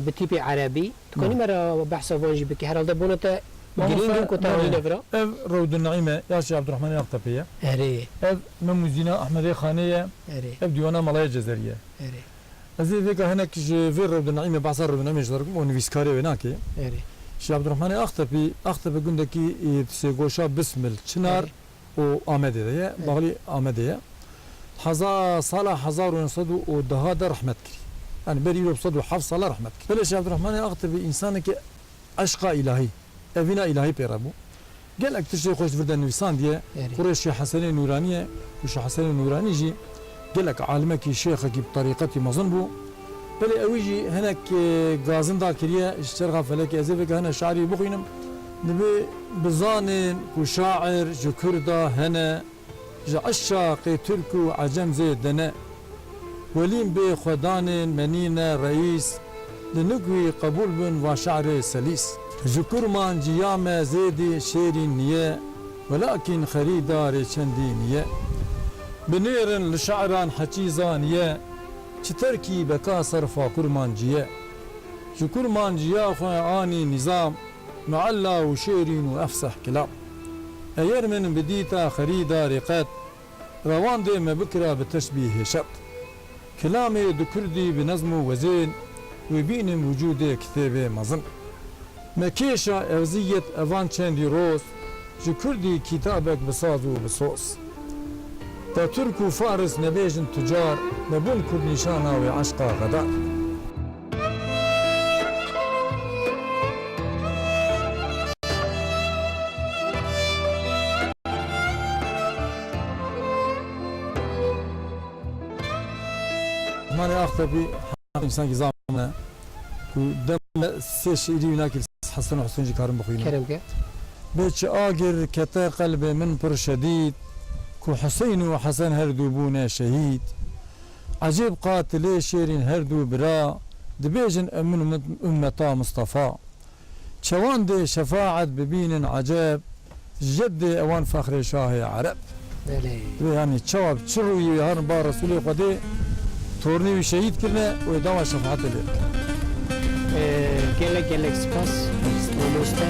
Bi tîpê erebî. Tu kanî Hı. me re behsa van jî bikî? Herhalde bona te Mamoste, girîng in ku te belê. anîne vira. Ev Rewdun Neîm e, ya Şêx Ebdurrahmanê Aqtepê ye. Erê. Ev Mem û Zîna Ehmedê Xanê ye. Erê. Ev dîwana Malaya Cezerî ye. Erê. Ez ê vêka hinek ji vê Rewdun Neîmê, behsa Rewdun Neîmê ji te dikim, o nivîskarê wênakê. Erê. Şêx Ebdurrahmanê Aqtepî, Aqtepê gundekî, e, sêgoşa Bismil, Çinar, Erê. û Amedê de ye, Evet. baxlî Amedê ye. Heza-, sala hezar û neh sed û deh de rehmet kirî. Yani berî îro bi sed û heft sala rehmet kirî. Belê Şêx Ebdurrahmanê Aqtebî însanekî eşqa îlahî, evîna îlahî pê re bû. Gelek tiştê xweş vir de nivîsandiye. Erê. Kurê Şêx Hesenê Nûranî ye û Şêx Hesenê Nûranî jî gelek alimekî, şêxekî bi terîqetî mezin bû. Belê ewî jî hinek, e, gazin da kiriye ji çerxa felekê. Ez ê vêka hinek şi'rî bixwînim. Dibê bizanên ku şair ji Kurda hene, ji eşşaqê Tirk û Ecem zêde ne. Welîn bê xwedanên me nîne reîs, li nik wî qebûl bin va şi'rê selîs. Ji kurmanciya me zêdî şêrîn niye, welakîn xerîdarê çendî niye. Binêrin li şi'ran heçî zaniye, çi terkîbeka serfa kurmanciye. Ji kurmanciya xwe anî nîzam, muella û şêrîn û efseh kilam. Eger min bidîta xerîdarê qet, rewandê me bikira bi teşbîhê şet. Kilamê di kurdî bi nezm û wezên, wê bînim wicûdê kitêbê mezin. Me kêşa eziyet evan çendî roz, ji kurdî kîtabek bi saz û bi soz. Te Tirk û Faris nebêjin tucar, nebûn kurd nîşana wê eşqa xedar. Manê Aqtepî, însankî zam e ku dem me sê şiirî wî nakir Hesen û Husên jî karim bixwînim. Kerem ke. Bê çi agir kete qelbê min pir şedîd, ku Huseyn û Hesen her du bûne şehîd. Ecêb qatilê şêrîn her du bira, dibêjin emin ummeta Mustafa. Çewandê şefaet bibînin eceb, jeddê ewan fexrê şahê ereb. Belê. Wê yanî çawa bi çi rûyî wê harin ba Resûlê Xwedê, tornê wî şehîd kirine, wê dawa şefaetê lê bikin. Ee, gelek gelek spas, mamoste.